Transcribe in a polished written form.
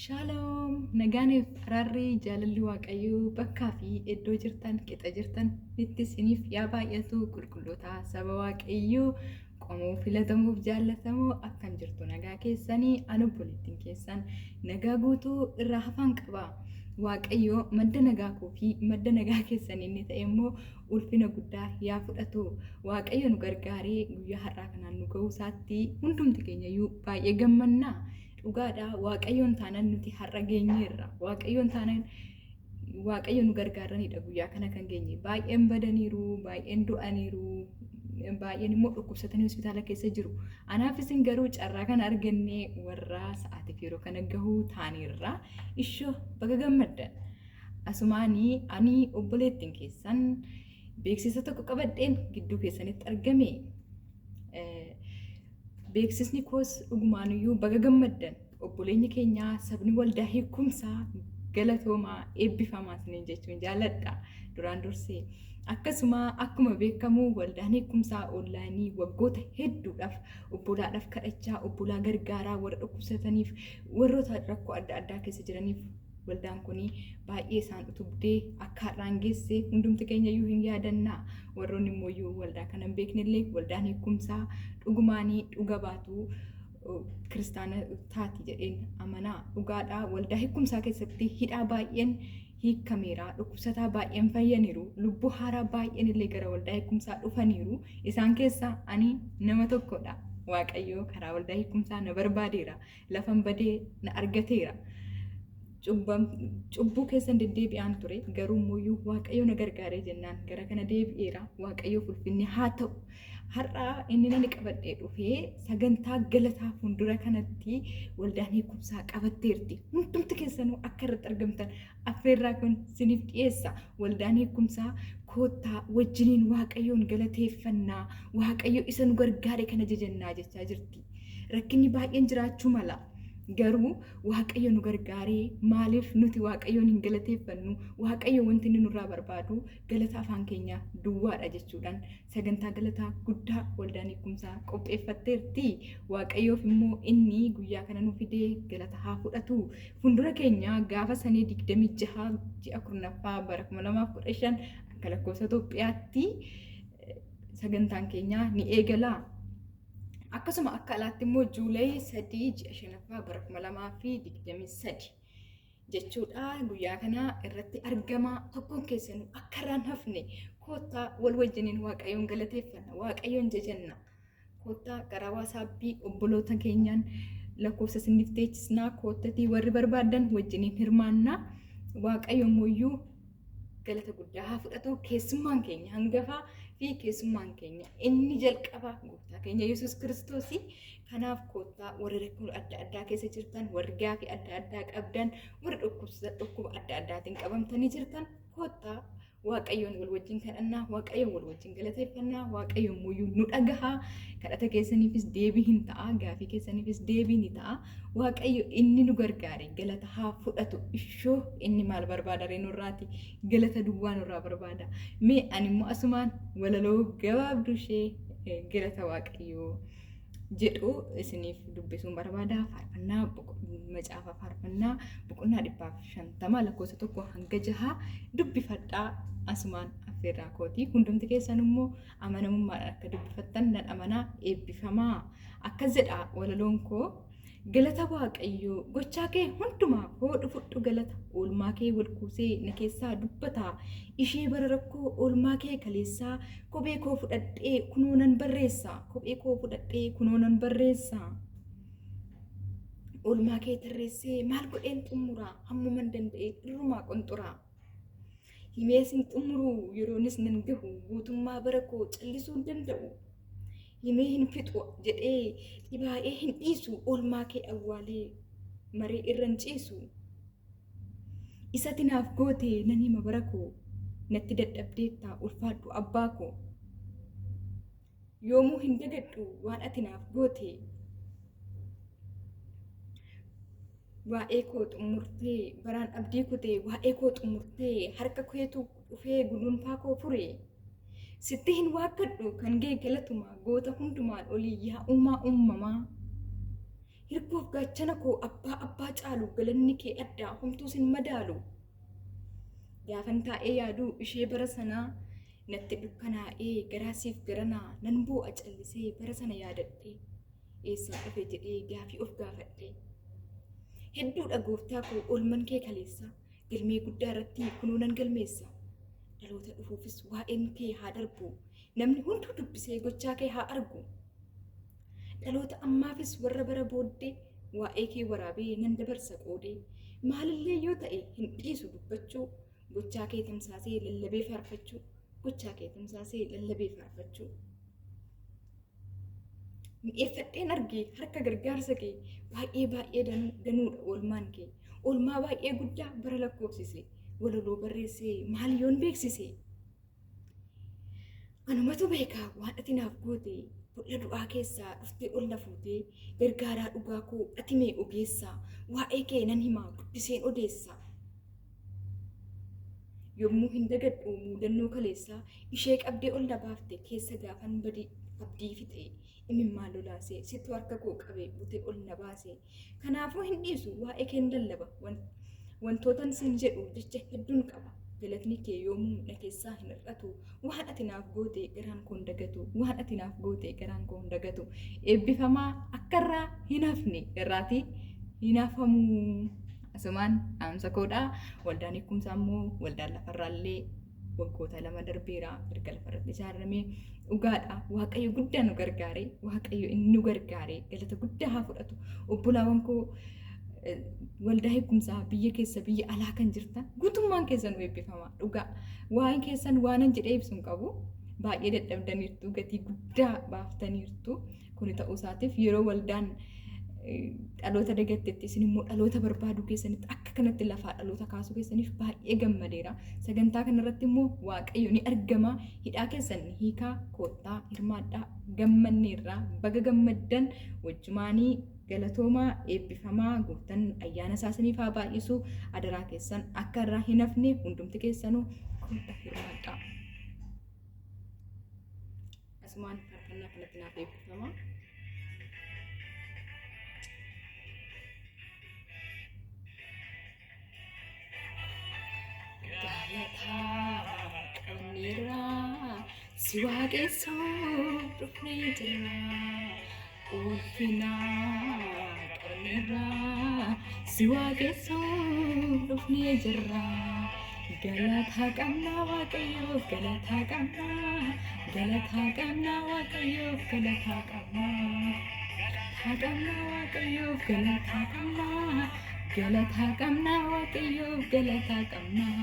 Shaaloom! Nagaaniif araarri jaalalli Waaqayyoo bakkaa fi iddoo jirtan qixa jirtan itti isiniif yaa baay'atu. Qulqulloota saba Waaqayyoo, qomoo filatamuuf jaallatamoo, akkam jirtu? Nagaa keessanii? Ani obboleettiin keessan nagaa guutuu irraa hafaan qaba. Waaqayyoo madda nagaa koo fi madda nagaa keessan inni ta'e immoo ulfina guddaa yaa fudhatu. Waaqayyo nu gargaaree guyyaa har'aa kanaan nu ga'uu isaatti hundumti keenyayyuu baay'ee gammannaa. Dhugaadha, Waaqayyoon taanaan nuti har'a geenyeerra. Waaqayyoon taanaan, Waaqayyo nu gargaaranidha guyyaa kana kan geenye. Baay'een badaniiru, baay'een du'aniiru, baay'een immoo dhukkubsatanii hospitaala keessa jiru. Anaaf isin garuu carraa kana argannee warra sa'aatiif yeroo kana gahuu taaneerra. Ishoo, baga gammaddan. Asumaanii ani obboleettiin keessan beeksisa tokko qabadheen gidduu keessanitti argame. Beeksisni koos dhugumaanuyyuu baga gammaddan, obboleenya keenyaa, sabni waldaa hiikumsaa, galatoomaa, eebbifamaa isiniin jechuun jaalladha duraan dursee. Akkasuma akkuma beekamu waldaan hiikumsaa onlaayinii waggoota hedduudhaaf obbolaadhaaf kadhachaa, obbolaa gargaaraa, warra dhukkubsataniif, warroota rakkoo adda addaa keessa jiraniif waldaan kun baay'ee isaan utubdee akka har'aan geesse hundumti keenya iyyuu hin yaadannaa. Warroonni immoo iyyuu waldaa kana hin beeknellee, waldaan hiikumsaa dhugumaanii dhuga baatu kiristaana taati jedheen amanaa. Dhugaadhaa, waldaa hiikumsaa keessatti hidhaa baay'een hiikameera, dhukkubsataa baay'een fayyaniiru, lubbuu haaraa baay'een illee gara waldaa hiikumsaa dhufaniiru. Isaan keessaa ani nama tokkodha. Waaqayyo karaa waldaa hiikumsaa na barbaadeera, lafan badee na argateera. Cubbuu keessan deddeebi'aan ture, garuu immoo Waaqayyo na gargaaree jennaan gara kana deebi'eera. Waaqayyoof ulfinni haa ta'u. Har'a inni nani qabadhee dhufee sagantaa galataa fuuldura kanatti waldaan hiikumsaa qabatteerti. Hundumti keessanuu akka irratti argamtan affeerraa kun siniif dhiyeessa. Waldaan hiikumsaa koottaa wajjiniin Waaqayyoon galateeffannaa, Waaqayyo isa nu gargaare kana jajannaa jechaa jirti. Rakkinni baay'een jiraachuu mala. Garuu Waaqayyo nu gargaaree maaliif nuti Waaqayyoon hin galateeffannu? Waaqayyo wanti inni nurraa barbaadu galata afaan keenya duwwaadha jechuudhaan sagantaa galataa guddaa waldaan hiikumsaa qopheeffatteerti. Waaqayyoof immoo inni guyyaa kana nu fidee galata haa fudhatu. Fuuldura keenya gaafa sanii 26 ji'a 10ffaa bara 2015 akka lakkoofsa Itoophiyaatti sagantaan keenya ni eegala. Akkasuma akka alaatti immoo Juulay 3 ji'a 5ffaa bara 2023 jechuudha. Guyyaa kana irratti argama, tokkoon keessanuu akka irraan hafne. Koottaa wal wajjiniin Waaqayyoon galateeffanna, Waaqayyoon jajanna. Koottaa karaa waasappii obboloota keenyaan lakkoofsa isiniif teechisnaa, koottatii warri barbaaddan wajjiniin hirmaannaa. Waaqayyo immoo galata guddaa haa fudhatu. Keessummaan keenya hangafaa fi keessummaan keenya inni jalqaba gooftaa keenya Yesuus Kiristoos. Kanaaf koottaa, warri rakkoo adda addaa keessa jirtan, warri gaafii adda addaa qabdan, warri dhukkuba adda addaatiin qabamtanii jirtan, koottaa Waaqayyoon wal wajjin kadhannaa, Waaqayyoon wal wajjin galateeffannaa. Waaqayyoon muyyuu nu dhagahaa, kadhata keessaniifis deebii hin ta'a, gaafii keessaniifis deebii ni ta'a. Waaqayyo inni nu gargaare galata haa fudhatu. Ishoo, inni maal barbaada ree nurraati? Galata duwwaa nurraa barbaada. Mee ani immoo asumaan walaloo gabaabduu ishee galata Waaqayyoo jedhu isiniif dubbisuun barbaada. Faarfannaa, macaafa faarfannaa boqonnaa 150 lakkoofsa 1 hanga 6 dubbifadhaa, asumaan affeerraa kooti. Hundumti keessan immoo amanamummaadhaan akka dubbifattan nan amanaa, eebbifamaa. Akkas jedha walaloon koo. Galata Waaqayyoo, gochaa kee hundumaa hoodhu fudhu galata. Oolmaa kee wal kuusee na keessaa dubbata. Ishee bara rakkoo, oolmaa kee kaleessaa, kophee koo fudhadhee kunoo nan barreessa. Kophee koo fudhadhee kunoo nan barreessa. Oolmaa kee tarreessee maal godheen xumuraa? Hammuman danda'e irrumaa qunxuraa. Himees hin xumuru, yeroonis nan gahu, guutummaa bara koo callisuu hin danda'u. Himee hin fixu jedhee dhibaa'ee hin dhiisu, oolmaa kee awwaalee maree irra hin ciisu. Isati naaf goote nan hima bara koo, natti dadhabdeetta, ulfaadhu abbaa koo. Yoomuu hin dagadhu waan ati naaf goote. Waa'ee koo xumurtee, baraan abdii kutee, waa'ee koo xumurtee, harka keetu dhufee gudunfaa koo fure. Sitti hin waakkadhu, kan gee galatuma, goota hundumaan olii, yaa uumaa uumamaa. Hirkoof gaachana koo, abbaa abbaa caalu galanni kee addaa homtuu sin madaalu. Gaafan taa'ee yaadu ishee bara sanaa natti dukkanaa'ee garaasiif garanaa nan boo'a callisee bara sana yaadadhee eessaa dhufe jedhee gaafii of gaafadhee. Hedduudha gooftaa koo oolman kee kaleessa galmee guddaa irratti kunuu nan galmeessa. Dhaloota dhufuufis waa'een kee haa darbu namni hunduu dubbisee gochaa kee haa argu. Dhaloota ammaafis warra bara booddee waa'ee kee waraabee nan dabarsa qoodee maalillee yoo ta'e hin dhiisu dubbachuu gochaa kee tamsaasee lallabee faarfachuu gochaa kee tamsaasee lallabee faarfachuu. Mi'eeffadheen arge harka gargaarsa kee baay'ee baay'ee danuudha oolmaan kee oolmaa baay'ee guddaa bara lakkoofsise walaloo barreessee maal yoon beeksise. Anumatu beekaa waan ati naaf goote bolla du'aa keessaa dhuftee ol na fuutee gargaaraa dhugaa koo ati mee ogeessaa waa'ee kee nan himaa guddiseen odeessaa. Yommuu hin dagadhu muudannoo kaleessaa ishee qabdee ol na baafte keessa gaafan badii abdii fixee imimmaan lolaasee situ harka koo qabee butee ol na baase. Kanaafuu hin dhiisu waa'ee keen lallaba wantootan siin jedhu jecha hedduun qaba. Galatni kee yoomuu na keessaa hin hir'atu. Waan ati naaf goote garaan koo hin dagatu. Waan ati naaf goote garaan koo hin dagatu. Eebbifamaa akka irraa hin hafne irraatii hin hafamu. Asumaan dhaamsa koodha. Waldaan hiikumsaa immoo waldaan lafarraallee waggoota 2 darbeera erga lafarratti ijaarame dhugaadha. Waaqayyo guddaa nu gargaare. Waaqayyo inni nu gargaare galata guddaa haa fudhatu. Obbolaawwan koo waldaa hiikumsaa biyya keessa biyya alaa kan jirtan guutummaan keessan nu eebbifama dhugaa. Waa'een keessan waanan jedhee ibsu hin qabu. Baay'ee dadhabdaniirtu, gatii guddaa baaftaniirtu. Kuni ta'uu isaatiif yeroo waldaan dhaloota dagattetti isin immoo dhaloota barbaaduu keessanitti akka kanatti lafaa dhaloota kaasuu keessaniif baay'ee gammadeera. Sagantaa kanarratti immoo Waaqayyo ni argama. Hidhaa keessan ni hiikaa, koottaa hirmaadhaa, gammanneerraa baga gammaddan wajjumaanii galatoomaa eebbifamaa gooftan ayyaana isaa isiniif haa baay'isu. Adaraa keessan akka irraa hin hafne hundumti keessanuu koottaa hirmaadhaa. Asumaan faarfannaa kanatti naaf eebbifama. Galataa qabneerraa si waaqessuu dhufnee jirra. Ulfina qabneerraa si waaqessuu dhufnee jirra. Galataa qabnaa Waaqayyoof galataa qabnaa. Galataa qabnaa Waaqayyoof galataa qabnaa. Galataa qabnaa Waaqayyoof galataa qabnaa. Galataa qabnaa Waaqayyoof galataa qabnaa.